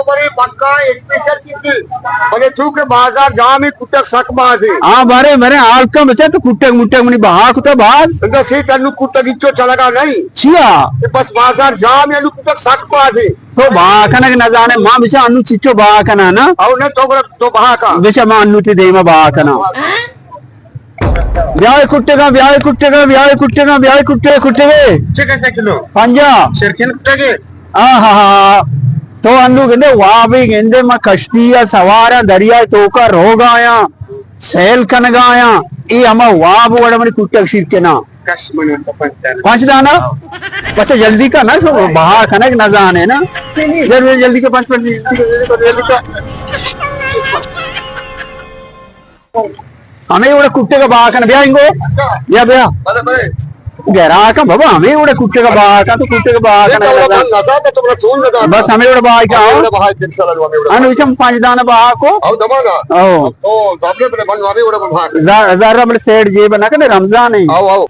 پرے پکا اسپیشل چیزی۔ بلے چونکہ بازار جامی، کٹک سک بازی۔ ہاں، بارے، بارے، حال کم بچا تو کٹک مٹک منی بہا کتا باز۔ انگا سیٹ انو کٹک اچو چلگا نہیں۔ چیا؟ کہ بس بازار جامی، انو کٹک سک بازی۔ تو بہا کنگ نزانے، ما بچا انو چچو بہا کنا نا۔ او نہ، تو گڑا تو بہا کا۔ بچا ما انو تی دیما بہا کنا۔ بیائے کٹگا، بیائے کٹگا، بیائے کٹگا، بیائے کٹے، کٹگے۔ چکے سے کلو؟ پنجاہ۔ شرکن کٹگے؟ آہا۔ تو انو گندے وابی گندے، ما کشتی یا سوارا دریائے توکا روگا آیا، سیل کنگا آیا، اے ہما واب وڑا منی کٹگ شرکنا۔ کش منی پنچ دانا۔ پنچ دانا؟ بچہ جلدی کا نا، سو بہا کنگ نزانے نا۔ جلدی، جلدی کا، پنچ، پنچ، جلدی کا، جلدی کا۔ ہمے وڑا کٹے کا بہا کن، بیا انگو۔ بیا، بیا۔ بلے، بلے۔ گراکاں بابا، ہمے وڑا کٹے کا بہا کن، تو کٹے کا بہا کن۔ بس ہمے وڑا بہا کن۔ ہمے وڑا بہا کن۔ انو چم پنچ دانا بہا کو۔ او دمانا۔ او۔ او، زابرے بلے من ہمے وڑا بہا کن۔ زا-، زارا بلے سیٹ جیب نہ کنے رمضان ہے۔ او، او۔